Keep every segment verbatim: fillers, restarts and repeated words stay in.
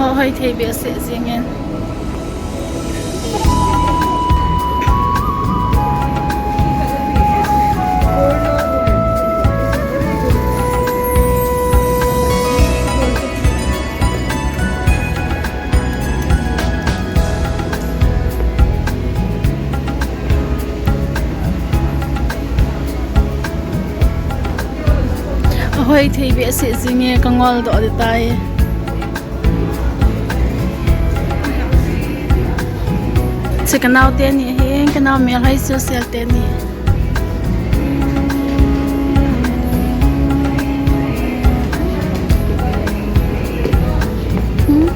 Ahoi thei behseh jingin. Ahoi thei behseh jinge, ka ngol doh ding tai. Che ka nao teni hi, ka nao melhoi sel sel teni. Hmm?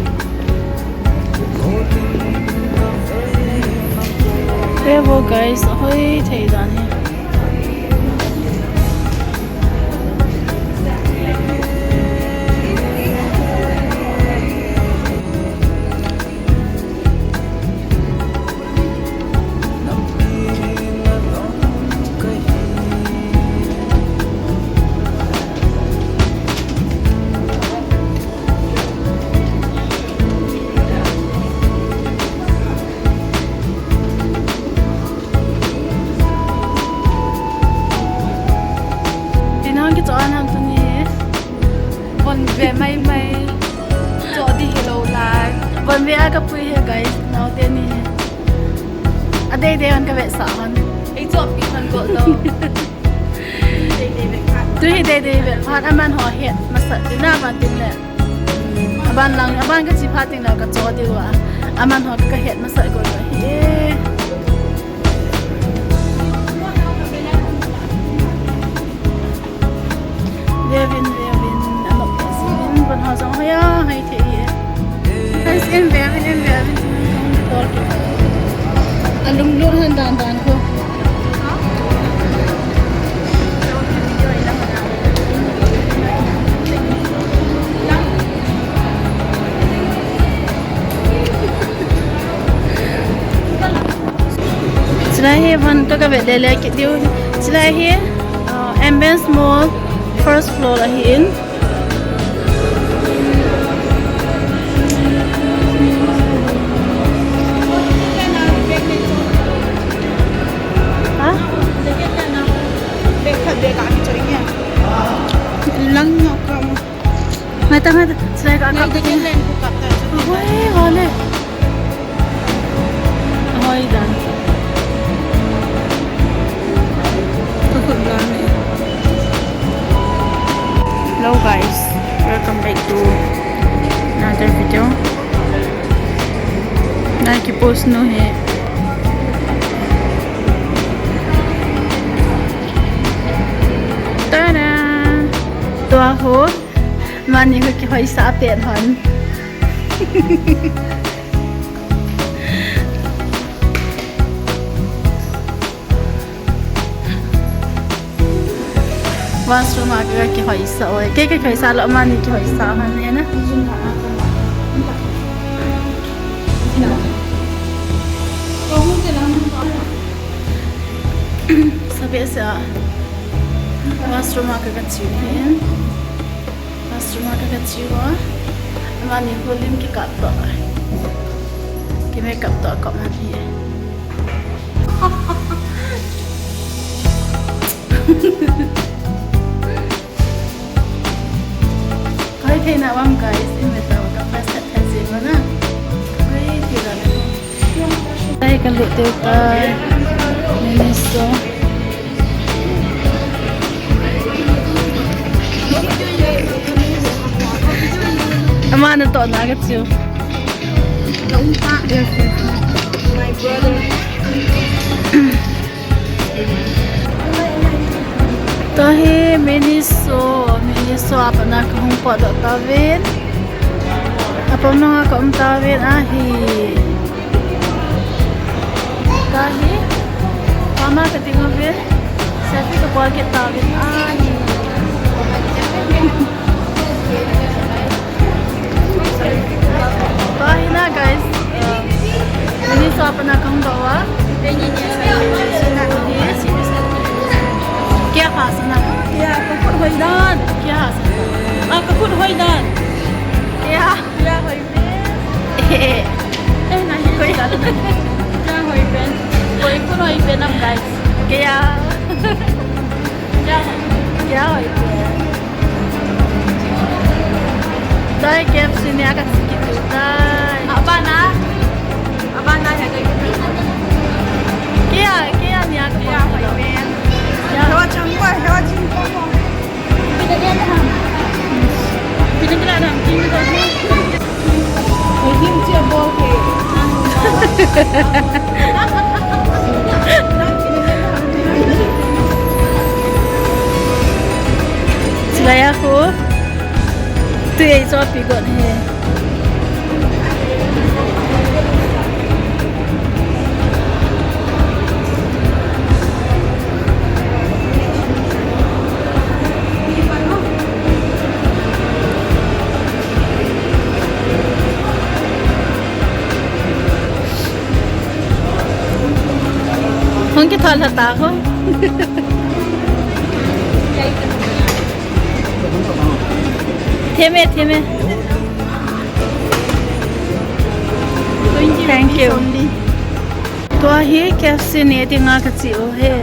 Ve vo guys, ahoi thei dan hi. Tina kichoh a nam tuni. Von ve mai mai. Choh ding hilou lai. Von ve a ka pui hi guys. Nao teni. Adei dei hon ka vetsah hon. Ei choh pi hon go lo. Tu hi dei dei ve phat aman ho het masat ding na ban tin le. Aban lang, aban ka chi phat ding la ka choh ding uva. Aman ho ka het masat go lo hi. Vevin, vevin, anop jingin, von ho jong hoi a, hoi thei e. Guys, en vevin, en vevin, jong tol ki. Alunglut han dan dan ko. Chulai hi von ka, ka vet le le kit diu. Chulai hi, uh, Ambience Mall first floor ahi in. Ha? Lang ngap ka mo. Ngai ta, ngai ta. Chulai ka kap ta. Hoi, hoi le. Hoi dan. Ka khut dan e. Hello guys, welcome back to another video. Nai ki post nu hi. Tada! Tua ho. Mani ho kihoisah pet hon. Washroom a ka kihoisah oi. Kei ka kihoisah lou, mani kihoisah hon e na. Sa behseh a. Washroom a ka, ka chiu hin. Washroom a ka, ka chiu a. Amani ho lim kikap toh. Ki makeup toh kap man hi. Koi thei na vam guys, in ve tau ka first step thei jing na. Koi thei na. Tei ka lut teu tai. Miniso. Ama natoh na ka chiu. Yes, yes. My brother. Tua hi Miniso, Miniso a pat na kahung potdoh tauvin. Apam langa ka um tauvin ahi. Tua hi, mama ka ding uvin. Selfie ka bol kit tauvin ahi. Tua hi na, guys. Uh, Miniso a pat na kahung doh uva. Kya kha sana? Kya, ka khut hoi dan. Kya kha sana? Ah, ka khut hoi dan. Kya? Kya hoi me? Kya hoi pen? Koi kun hoi pen am, guys? Kya? Kya hoi? Kya hoi pen? Dai K F C nia kachi kit u tai. Abana. Abana ya kai. Kya, kya nia ka. Kya hoi pen? Kya? Hewa chang pa, hewa ching pa. Silai a khu. Tui ei chu api got hi. Hung kithol lha ta ho. Theme, theme. Thank you. Tua hi K F C ne dinga kachi u hi.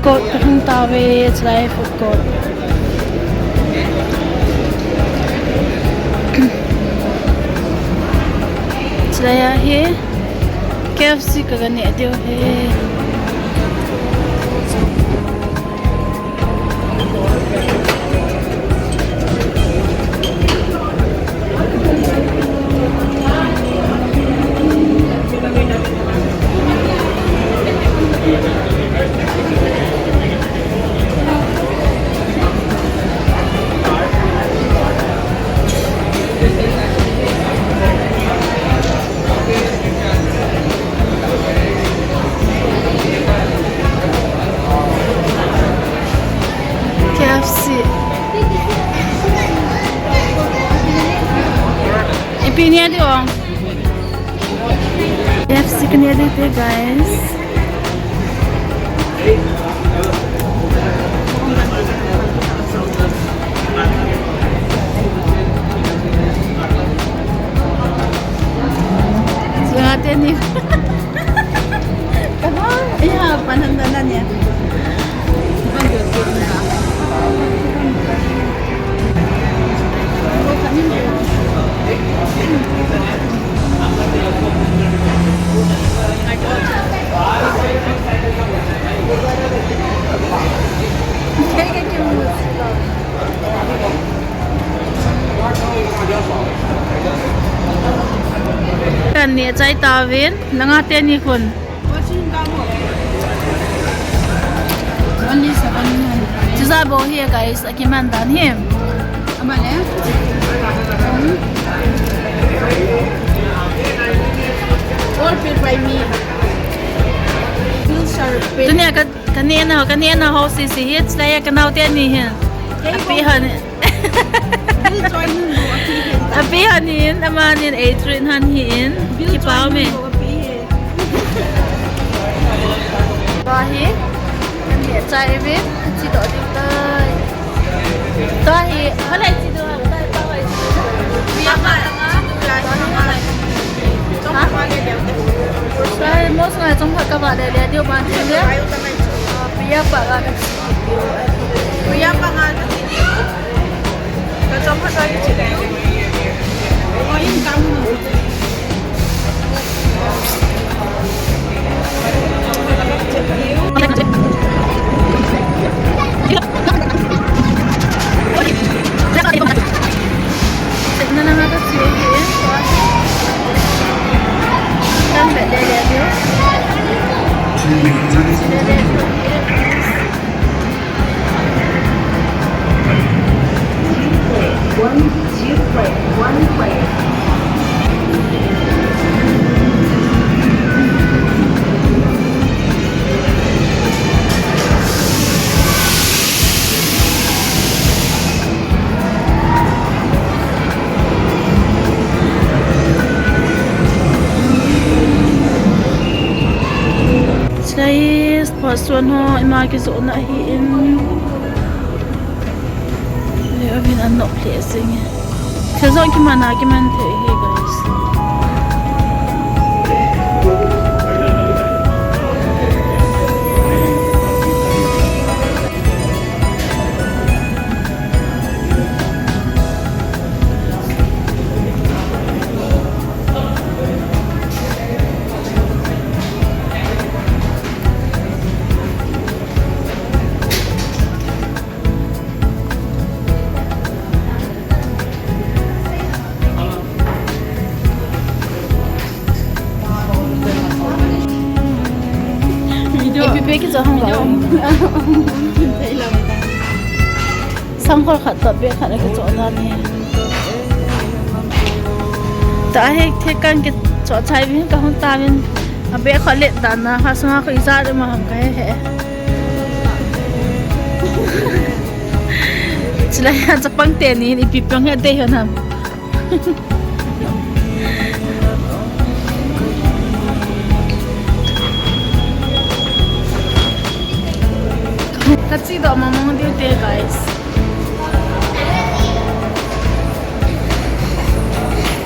Court kahung tauve, chulai food court. Chulai a hi K F C kaga neh diu hi. K F C. Ipi neh diu ham? K F C kaneh diu te, guys. Sunga teni. Kaha? Iya, panan na niya. Kan neh chai tauvin, nanga teni khun. Only seven hundred. Chuja bou hi, guys, akiman dan hi. Amale? Hmm? All paid by me. Bills are paid. Tunia ka, kanehna, kanehna ho sese hi, chulai a kanao teni hi. Api han. Api hanin, amanin eight rin han hin. Kipah me. Tua hi, kan neh chai uvin, chidoh ding tai. Tua hi, halai chidoh, halai chidoh. Ha? Sai, mos ngai chong khat ka Lele diu ban thei le. Priya Park a kache diu. Priya Park a kache diu. Kachom khat a kache diu. Oi, in kam. One, two, three, one, three. Chulai hi sports zone ho ima kijohna ahin. Le avin anop lheh jenge. Thil jong kiman a kiman thei hi, guys. Video. Ipi pe kicho ham ba? Video. Sangkhol khat toh bag khat akichoh dan ahi. Tua hi thil kan kichoh chai uvin kahung tauvin. A bag khat let dan a kha sunga kho ijat um ham kahe he. Chulai a chapang teni ipi pang he dei hon ham. Kache doh mong mong diu te, guys.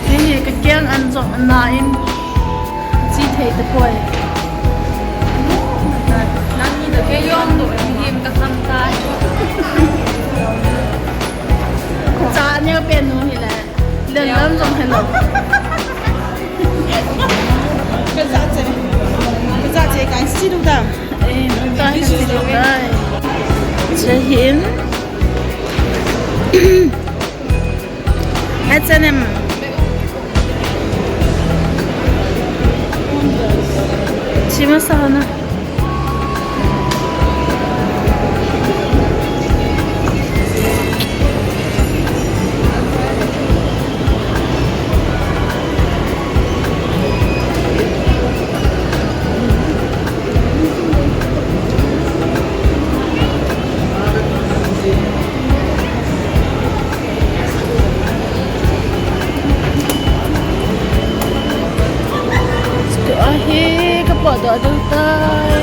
Hei, kakeng an jong ana in che thei tapoi. Nang ni da ke yong do, mihem kakhang tai. Cha ni kapen nu hile. Lel lam jong hello. Kaja che. Kaja che, guys, che diu da. Eh, ta hi che diu da. Che hin. H and M. Che masa na. Tua hi kapotdoh diu tai.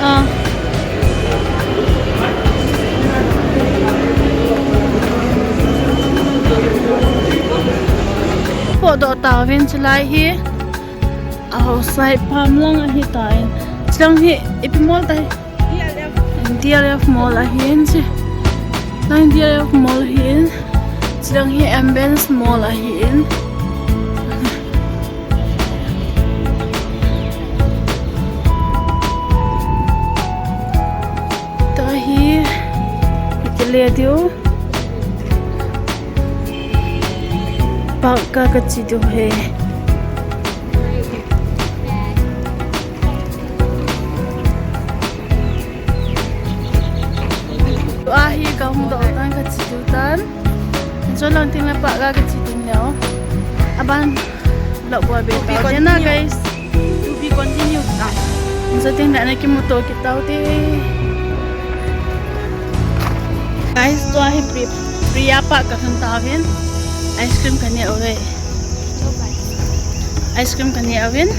Ah. Potdoh tauvin chulai hi. Outside pam lang ahi tai. Chulang hi ipi mall tai. D L F mall ahin chi. Nang D L F mall ahin. Chulang hi Ambience mall ahin. Tua hi kile diu. Park a kache diu he. Tua hi kahung doh tan kache diu tan. Chulang tin le park a kache ding leo. Aban lou bua be ta. Dena guys. To be continued na. Chuting le ana kimuto kit taute. Guys, tua hi Pri-, Priya Park kalhun tauvin. Ice cream kaneh uve. Ice cream kaneh uvin.